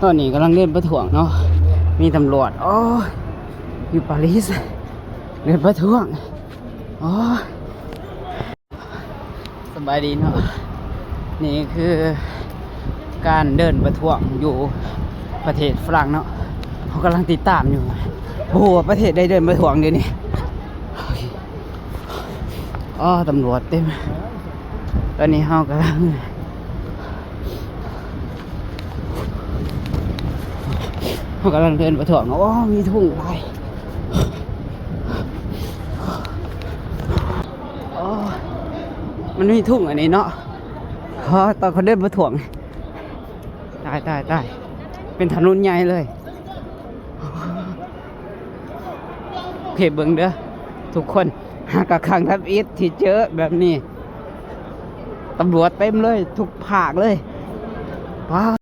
ຕອນນີ້ກຳລັງເດີນປະທ້ວງເນາະ ມີຕຳຫຼວດ ໂອ້ຍ ຢູ່ປາຣີສ ເດີນປະທ້ວງ ໂອ້ຍ ສະບາຍດີເນາະ ນີ້ຄືການເດີນປະທ້ວງຢູ່ປະເທດຝຣັ່ງເນາະ ເຮົາກຳລັງຕິດຕາມຢູ່ ບໍ່ຮູ້ວ່າປະເທດໃດເດີນປະທ້ວງດຽວນີ້. ອໍ ຕຳຫຼວດເຕັມ ຕອນນີ້ເຮົາກຳລັງ ເຮົາກຳລັງເດີນປະທ້ວງ ໂອ້ ມີທຸງຫຼາຍ ອໍ ມັນມີທຸງອັນນີ້ເນາະ ອໍ ຕອນເຂົາເດີນປະທ້ວງ ຕາຍ ຕາຍ ຕາຍ ເປັນຖະໜົນໃຫຍ່ເລີຍ. ໂອເຄ ເບິ່ງເດີທຸກຄົນ ຫາກະຄັ້ງທຳອິດທີ່ເຈີແບບນີ້ ຕຳຫຼວດເຕັມເລີຍ ທຸກພາກເລີຍ ປາ